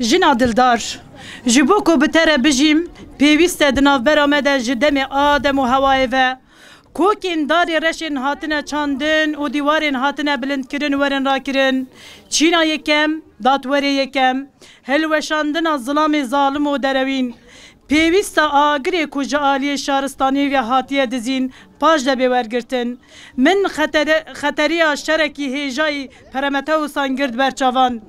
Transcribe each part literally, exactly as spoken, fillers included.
Jina dildar, ji bo ku bi te re bijîm, pêwîst e di navbera me de ji demê a dem û hewayê ve kokên darê reşên hatine çandin û dîwarên hatine bilindkirin werin rakirin. Çîna yekem, datwerê yekem, hilweşandina zilamê zalim û derewîn, pêwîsta agirê ku ji aliyê şaristaniyê ve hatiye dizîn, paş de bê wergirtin. Min xetere-, xeteriya şerekî hêjayî Peremetewsan girt ber çavan.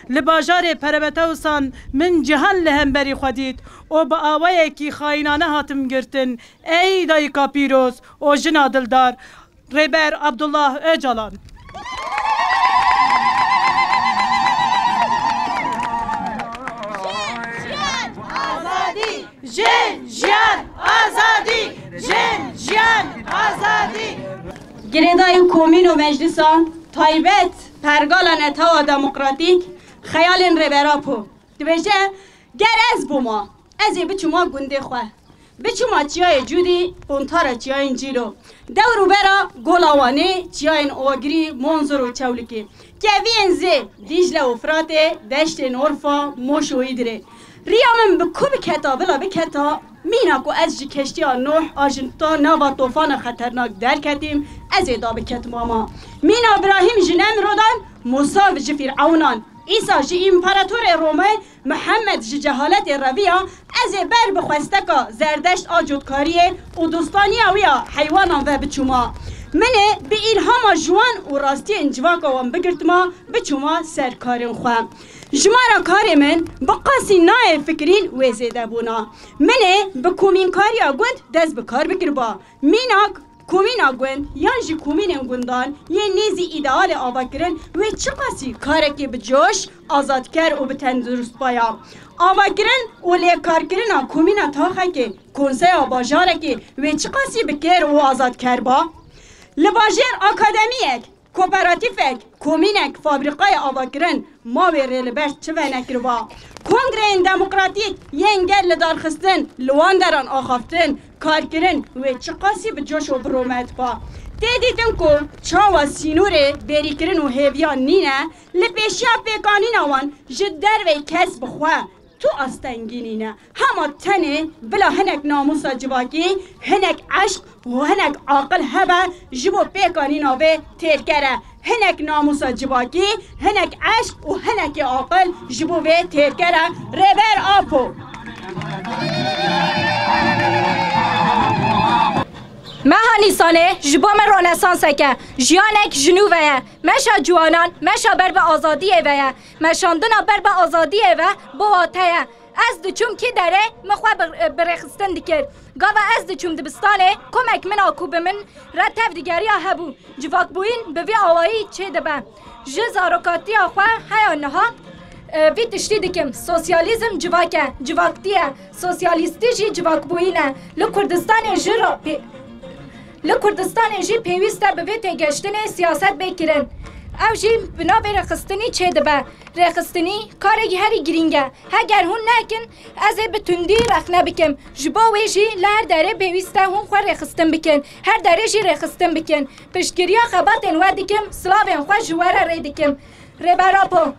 Li bajarê Peremetewsan min cihan li hemberî xwe dît û bi awayekî xayînane hatim girtin. Ey dayika pîroz û jina dildar, Rêber Abdullah Ocalan. Jin, jiyan, azadî! Jin, jiyan, azadî! Jin, jiyan, azadî! Girêdayî komîn û meclîsan taybet pergala Netewa Demokratîk Xeyalên Rêber Apo dibêje, ger ez bûma, ez ê biçûma gundê xwe. Biçûma çiyayê Cûdî, quntara çiyayên Cîlo. Dewr û bera Gola Wanê, çiyayên Ogirî, Monzor û Çewlikê. Keviyên Zê, Dîcle û Firatê, deştên Orfa, Moş û Îdirê. Riya min bi ku biketa, bila biketa, mîna ku ez ji keştiya Nuh a ji ta nava tofana xeternak derketîm, ez ê da biketim ama. Mîna Îbrahîm ji Nemrodan, Musa ji Fîrewnan, Îsa ji împaratorê Romê, Mihemed ji cehaletê reviya, ez ê ber bi xwesteka Zerdeşt a cotkariyê û dostaniya wî ya heywanan ve biçûma. Min ê bi îlhama ji wan û rastiyên civaka wan bigirtima, biçûma ser karên xwe. Ji me re karê min bi qasî nayê fikirîn wê zêde bûna. Min ê bi komînkariya gund dest bi kar bikiriba. Mînak, komîna gund yan jî komînên gundan yên nêzî îdealê avakirin wê çiqasî karekê bi coş, azadker û bi tendurist baya. Avakirin û lêkarkirina komîna taxekê, konseya bajarekê wê çiqasî bi kêr û azadker ba? Li bajêr akademiyek, kooperatîfek, komînek, fabrîqayê avakirin ma wê rê li ber çi venekiriba? Kongreyên demokratîk yên gel li darxistin, li wan deran axaftin, karkirin wê çiqasî bi coş û bi rûmet ba? Tê dîtin ku çawa sînorê bêrîkirin û hêviyan nîne, li pêşiya pêkanîna wan ji derveyî kes bi xwe tu astengî nîne. Hema tenê bila hinek namûsa civakî, hinek eşq û hinek aqil hebe ji bo pêkanîna vê têrkere. Hinek namûsa civakî, hinek eşq û hinekî aqil ji bo vê têrkere. Rêber Apo. Meha Nîsanê ji bo me ronesansek e. Jiyanek ji nû ve ye. Meşa ciwanan, meşa ber bi azadiyê ve ye. Meşandina ber bi azadiyê ve bi wate ye. Ez diçûm kî derê, min xwe bi, bi rêxistin dikir. Gava ez diçûm dibistanê, komek min a ku bi min re tevdigeriya hebû. Civakbûyîn bi vî awayî çêdibe. Ji zarokatiya xwe heya niha, e, vî tiştî dikim. Sosyalîzm civak e, civaktî ye. Sosyalîstî jî civakbûyîn e. Li Kurdistanê jî ra pê-, Li Kurdistanê jî pêwîst e bi vê têgeştinê siyaset bê kirin. Ew jî bi navê rêxistinî çêdibe. Rêxistinî karekî herî girîng e. Heger hûn nekin, ez ê bi tundî rexne bikim. Ji bo wê jî li her derê pêwîst e hûn xwe rêxistin bikin. Her derê jî rêxistin bikin. Piştgiriya xebatên we dikim, silavên xwe ji we re rê dikim. Rêber Apo.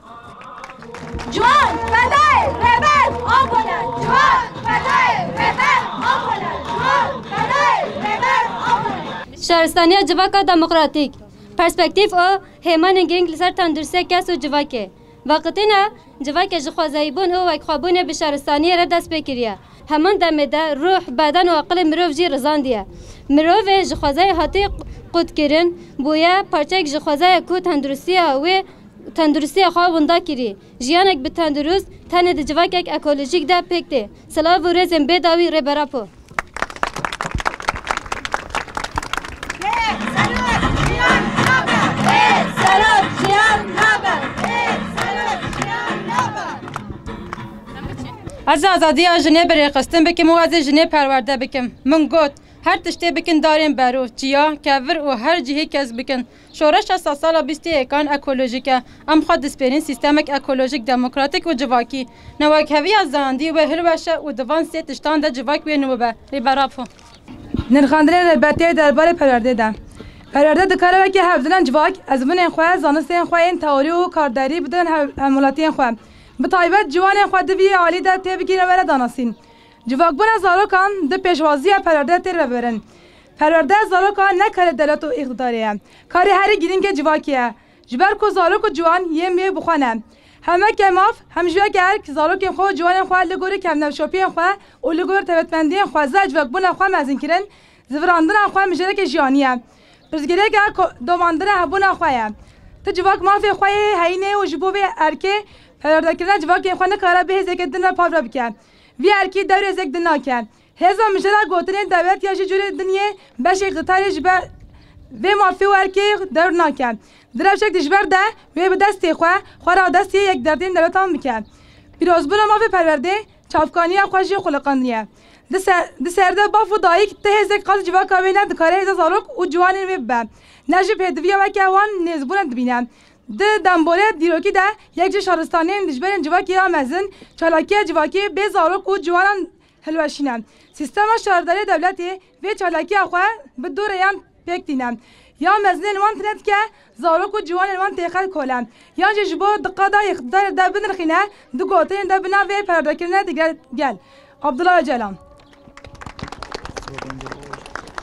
Ciwan fedayê Rêber Apo ne. Ciwan fedayê Rêber Apo ne. Ciwan fedayê Rêber Apo ne. Şaristaniya Civaka Demokratîk. Perspektîf û hêmanên girîng li ser tenduristiya kes û civakê. Veqetîna civakê ji xwezayîbûn û wekxwebûnê bi şaristaniyê re dest pê kiriye. Heman demê de ruh, beden û aqilê mirov jî rizandiye. Mirovê ji xwezayê hatî qutkirin, bûye parçeyek ji xwezayê ku tenduristiya wê tenduristiya xwe winda kirî. Jiyanek bi tendurist tenê di civakek ekolojîk de pêk tê. Silav û rêzên bêdawî Rêber Apo. Bê serok jiyan nabe. Bê serok jiyan nabe. Bê serok jiyan nabe. Ez ê azadiya jinê bi rêxistin bikim û ez ê jinê perwerde bikim. Min got, her tiştê bikin darên bero, çiya, kevir û her cihî kesk bikin. Şoreşa sedsala bîst ê yekan ekolojîk e. Em xwe dispêrîn sîstemek ekolojîk, demokratîk û civakî. Newekheviya zayendî wê hilweşe û di van sê tiştan de civak wê nû bibe. Rêber Apo. Nirxandinê rêbertiyê derbarê perwerdê de. Perwerde dikare weke hevdina civak, ezmûnên xwe, zanistên xwe yên teorî û karderî bidin hev-, hemwelatiyên xwe. Bi taybet ciwanên xwe di vî alî de têbigihîne were danasîn. Civakbûna zarokan di pêşwaziya perwerde tê vebirin. Perwerde zarokan ne karê dewlet û îqtidarê ye. Karê herî girîngê civakê ye. Ji ber ku zarok û ciwan yên wê bi xwe ne. Hem weke maf, hem jî weke erk, zarokên xwe û ciwanên xwe li gorî kevneşopiyên xwe û li gor taybetmendiyên xwe ze civakbûna xwe mezin kirin, zivirandina xwe mijareke jiyanî ye. Pirsgirêka ko-, domandina hebûna xwe ye. Ti civak mafê xwe yê heyînê û ji bo vê erkê perwerdekirina civakên xwe nikare bi hêzeke din re parve bike. Vî erkî dewrê zêk din nake. Hêza mijara gotinên dewlet ya jî cûrê din yê beşê îqtidarê ji ber vê mafê û erkê dewr nake. Di rewşek dijber de wê bi destê xwe, xwe radestî yekderdên dewletan bike. Pîrozbûna mafê perwerdê çavkaniya xwe jî xuliqandiye. Di ser, di serde bav û dayik ti hêzek qas civaka wê nedikare hêza zarok û ciwanên wê bibe. Ne jî pêdiviya weke wan nêzbûne dibîne. Di demborê dîrokî de yek ji şaristanên dijberên civakê ya mezin, çalakiya civakê bê zarok û ciwanan hilweşîne. Sîstema şardarê dewletê vê çalakiya xwe bi du rêyan pêk tîne. Ya mezinên wan tune dike, zarok û ciwanên wan têxe kole. Yan jî ji bo di qada îqtidarê de binirxîne, di gotinên de bi navê perwerdekirinê digel gel. Abdullah Öcalan.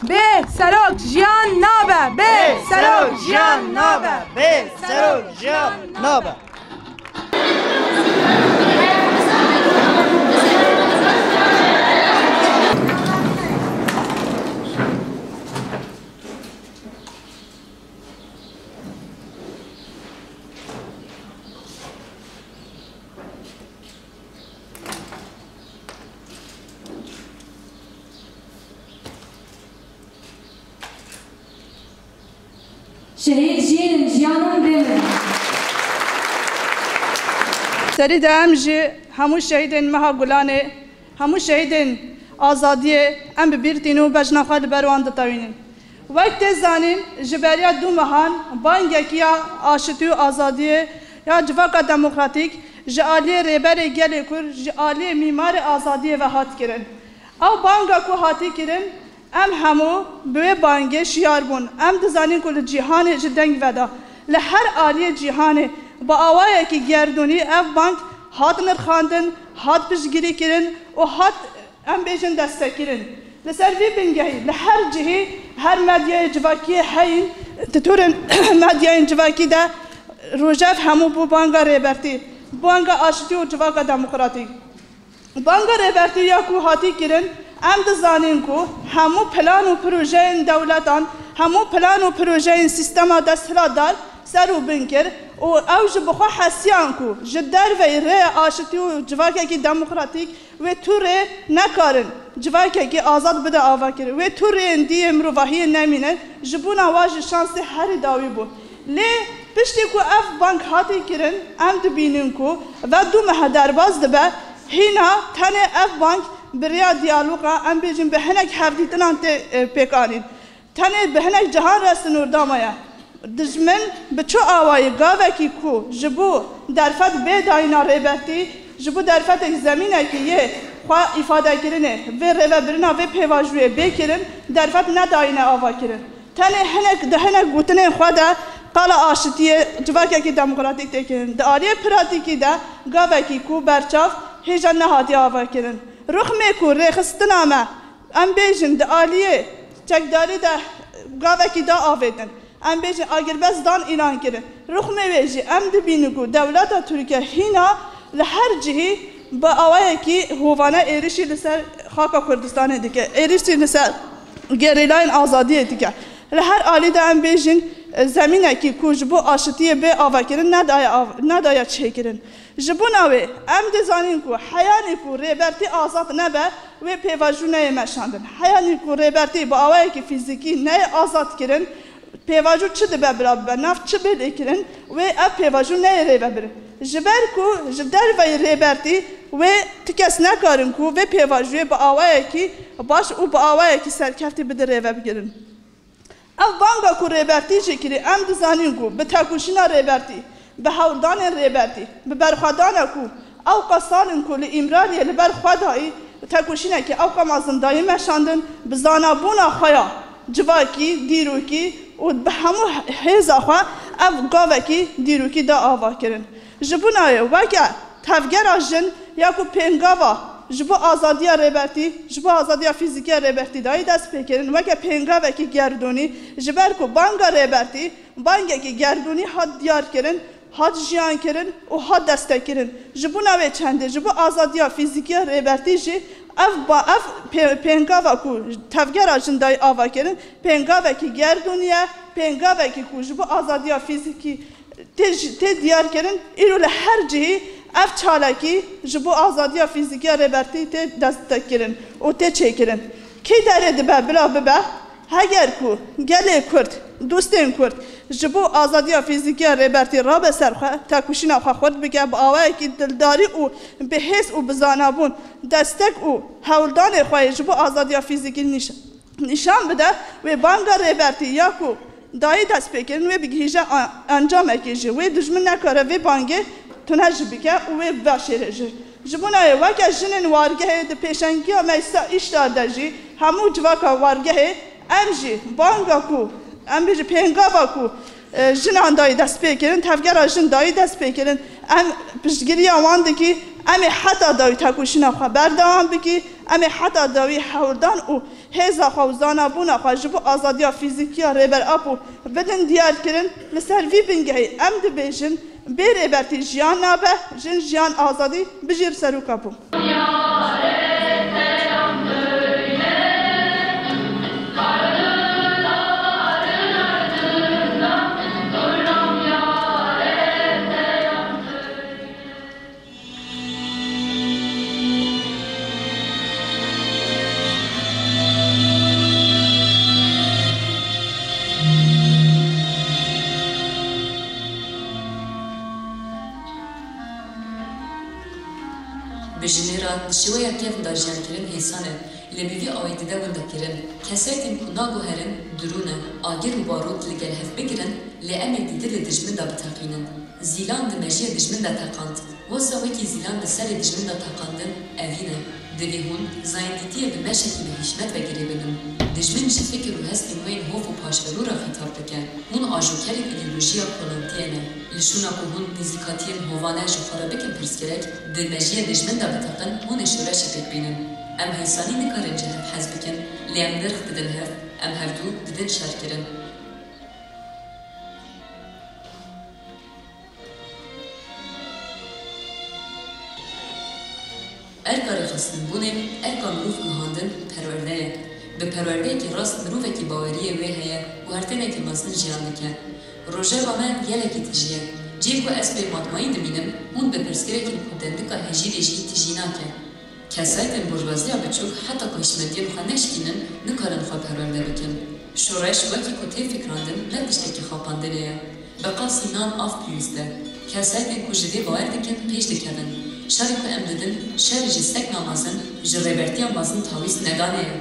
Bê serok jiyan nabe. Bê serok jiyan nabe. Bê serok jiyan nabe. Şehîd jîn in, jiyan in, bê min. Serî de em ji hemû şehîdên meha Gulanê, hemû şehîdên azadiyê em bi bîr tînin û bejna xwe li ber wan ditewînin. Wek tê zanîn, ji beriya du mehan bangekî ya aşitî û azadiyê ya Civaka Demokratîk ji aliyê Rêberê Gelê Kurd, ji aliyê Mîmarê Azadiyê ve hat kirin. Ew banga ku hatî kirin, em hemû bi wê bangê şiyar bûn. Em dizanîn ku li cîhanê ji deng veda. Li her aliyê cîhanê bi awayekî gerdûnî ev bang hat nirxandin, hat piştgirî kirin û hat, em bêjin, destekirin. Li ser vî bingehî li her cihî, her medyayê civakiyê heyîn, di tûrên medyayên civakî de rojev hemû bû banga rêbertî, banga aşitî û civaka demokratîk. Banga rêbertî ya ku hatî kirin, em dizanîn ku hemû plan û projeyên dewletan, hemû plan û projeyên sîstema desthilatdar ser û bin kir û ew ji bi xwe hesiyan ku ji derveyî rêya aşitî û civakekî demokratîk wê tu rê nekarin civakekî azad bide avakirin. Wê tu rêyên dî yê mirovahiyê nemînin, ji bona wa jî şansê herî dawî bû. Lê piştî ku ev bang hatî kirin, em dibînin ku ve du mehe derbas dibe, hîna tenê ev bang bi rêya diyaloga, em bêjin bi hinek hevdîtinan tê, e, pêkanîn. Tenê bi hinek cihan re sinûrda maye. Dijmin bi çi awayî gavekî ku ji bo derfet bê dayîna rêbertî, ji bo derfetek zemînekî yê xwe îfadekirinê, vê rêvebirina vê pêvajoyê bê kirin, derfet nedayîne avakirin. Tenê hinek, di hinek gotinên xwe de qala aşitiyê civakekî demokratîk tê kirin. Di aliyê pratîkî de gavekî ku berçav hêja nehatiye avakirin. Rixmê ku rêxistina me, em bêjin, di aliyê çekdarî de gavekî da avêtin. Em bêjin agirbest dan îlan kirin. Rixmê wê jî em dibînin ku dewleta Tirkiye hîna li her cihî bi awayekî hovane êrişî li ser xaka Kurdistanê dike, êrişî li ser gerîlayên azadiyê dike. Li her alî de em bêjin Zemînekî ku ji bo aşitiyê bê avakirin nedaye av-, nedaye çêkirin. Ji bona wê, em dizanîn ku heyanî ku Rêbertî azad nebe, wê pêvajo neyê meşandin. Heyanî ku Rêbertî bi awayekî fîzîkî neyê azad kirin, pêvajo çi dibe bila bibe, nav çi bê lêkirin, wê ev pêvajo neyê rêvebirin. Ji ber ku ji derveyî Rêbertî wê ti kes nekarin ku vê pêvajoyê bi awayekî baş û bi awayekî serkeftî bidin rêvebigirin. Ev banga ku Rêbertî jî kirî, em dizanîn ku bi tekoşîna Rêbertî, bi hewldanên Rêbertî, bi berxwedana ku ewqa sal in ku li Îmraliyê li ber xwe dayî, tekoşînekî ewqa mezin dayî meşandin, bi zanabûna xwe ya civakî, dîrokî û bi hemû hêza xwe ev gavekî dîrokî da ava kirin. Ji bona wê weke tevgera jin ya ku pêngava ji bo azadiya Rêbertî, ji bo azadiya fîzîkî ya Rêbertî dayî destpêkirin, weke pêngavekî gerdûnî, ji ber ku banga Rêbertî bangekî gerdûnî hat diyar kirin, hat jiyan kirin û hat destek kirin. Ji bona wê çendê ji bo azadiya fîzîkî ya Rêbertî jî ev ba-, ev pê-, pêngava ku tevgera jin dayî ava kirin, pêngavekî gerdûnî ye, pêngavekî ku ji bo azadiya fîzîkî tê ji-, tê diyar kirin, îro li her cihî ev çalakî ji bo azadiya fîzîkî ya Rêbertî tê destpêkirin û tê çêkirin. Kî derê dibe bila bibe, heger ku gelê Kurd, dostên Kurd ji bo azadiya fîzîkî ya Rêbertî rabe ser xwe, tekoşîna xwe xurt bike, bi awayekî dildarî û bi hêz û bi zanabûn destek û hewldanê xwe yê ji bo azadiya fîzîkî nîş-, nîşan bide, wê banga Rêbertî ya ku dayî destpêkirin wê bigihîje a-, encamekê jî. Wê dijmin nekare vê bangê tune jî bike û wê biveşêre jî. Ji bona wê weke jinên wargehê di pêşengiya meclisa Îştar de jî hemû civaka wargehê em jî banga ku, em bêjin pêngava ku, e, jinan dayî destpêkirin, tevgera jin dayî destpêkirin, em piştgiriya wan dikî, em ê heta dawî tekoşîna xwe berdewam bikî, em ê heta dawî hewldan û hêza xwe û zanabûna xwe ji bo azadiya fîzîkî ya Rêber Apo bidin diyar kirin. Li ser vî bingehî em dibêjin, bê Rêbertî jiyan nabe, jin, jiyan, azadî. Bijî Rêber Apo. Bi jinê re di şêweya kevn de jiyankirin hêsan e, lê bi vî awayî dide windekirin. Kesayetên ku naguherin, dirûn e, agir û barot li gel hev bigirin, lê em ê dîdir li dijmin de biteqînin. Zîlan di mejiyê dijmin de teqand. Wisa wekî zîlan di serê dijmin de teqandin, evîn e. Divê hûn zayendîtiyê bi meşekî bi hişmet ve girêbinin. Dijmin ji fikir û hestên wê yên hov û paşverû re xîtab dike. Hûn ajokerên îdeolojiya kolantiyê ne. Li şûna ku hûn nêzîkatiyên hovane ji xwe re bikin pirsgirêk, di mejiyê dijmin de biteqin, hûn ê şoreşê pêk bînin. Em hêsanî nikarin ji hev hez bikin, lê em nirx didin hev, em hevdû didin şerkirin. Erka rêxistinbûnê, erka mirov guhandin perwerde ye. Bi perwerdeyekî rast mirovekî baweriyê wê heye û her tenekî mezin jiyan dike. Rojeva me gelekî tijî ye. Cihê ku ez pê matmayî dimînim, hûn bi pirsgirêkên ku dendika hejîrê jî tijî nake. Kesayetên burjuwaziya biçûk heta ku hişmendiyên xwe neşkînin, nikarin xwe perwerde bikin. Şoreş wekî ku tê fikrandin ne tiştekî xapandinê ye. Bi qasî nan av pêwîst e. Kesayetên ku ji vê bawer dikin pêş dikevin. Şerê ku em didin, şerê ji sekna mezin, ji rêbertiya mezin tawîst nedanê ye.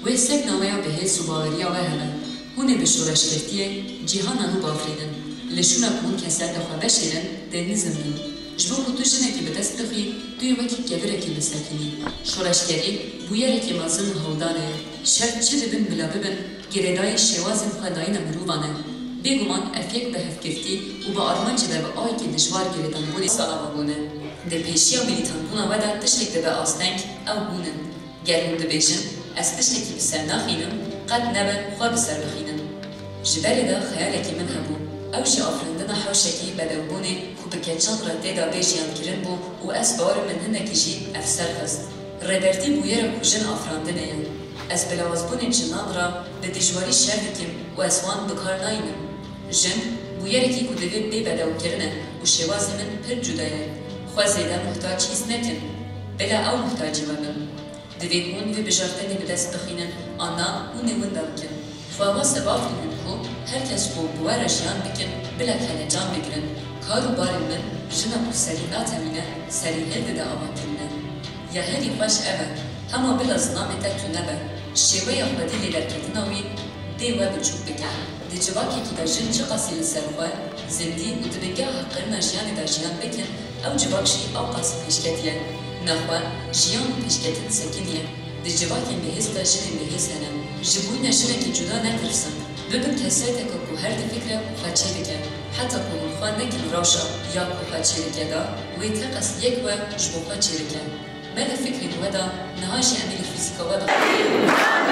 Wê sekna we ya bi hêz û baweriya we hebe. Hûn ê bi şoreşgertiyê cîhana nû bafirînin. Li şûna ku hûn kesayeta xwe veşêrin, dê nizim bin. Ji bo ku tu jinekî bi dest bixî, tu yê wekî kevirekî bisekînî. Şoreşgerî bûyerekî mezin û hewldanê ye. Şert çi dibin bila bibin, girêdayî şêwazên xwe dayîna mirovan e. Bêguman ev yek bi hevgirtî û bi armancê ve bi awekî dijwar girêdanbûnê sala ve bûne. Di pêşiya milîtanbûna we de tiştek dibe asteng, ew hûn in. Ger hûn dibêjin, ez tiştekî bi ser naxînim, qet nebe xwe bi ser bixînin. Ji berê de xeyalekî min hebû. Ew jî afirandina hewşekî bedewbûnê ku bi keçan re tê de bê jiyan kirin bû û ez bawerim min hinekî jî ev ser xist. Rêbertî bûyera ku jin afirandinê ye. Ez bi lawazbûnên jinan re bi dijwarî şer dikim û ez wan bi kar nayînim. Jin bûyerekî ku divê bê bedewkirin e û şêwazê min pir cuda ye. Xwe zêde muhtac hîs nekin. Bila ew muhtacî we bin. Divê hûn vê bijartinê bi dest bixînin, anna hûn ê winda bikin. Xwe wa sebab didin ku her kes ku bi we re jiyan bikin, bila kelecan bigirin. Kar û barên min jina ku serî natemîne, serî hildide avakirine. Ya herî xweş ev e, hema bila zilamê te tune be, şêweya xwedî lêderketina wî dê we biçûk bike. Di civakekî de jin çiqasî li ser xwe, zindî û di bingeha heqirina jiyanê de jiyan bikin, ew civak jî ewqas pêşketî ye. Nexwe, jiyan û pêşketin sekiniye. Di civakên bihêz de jinên bihêz hene. Ji bûyîna jinekî cuda netirsin. Bibin kesayeteke ku her difikire û xwe çêdike. Heta ku hûn xwe nekin rewşa ya ku xwe çêdike de, wê teqez yek we ji bo xwe çêdike. Me li fikrên we de, niha jî em ê li fîzîka we bixwînin.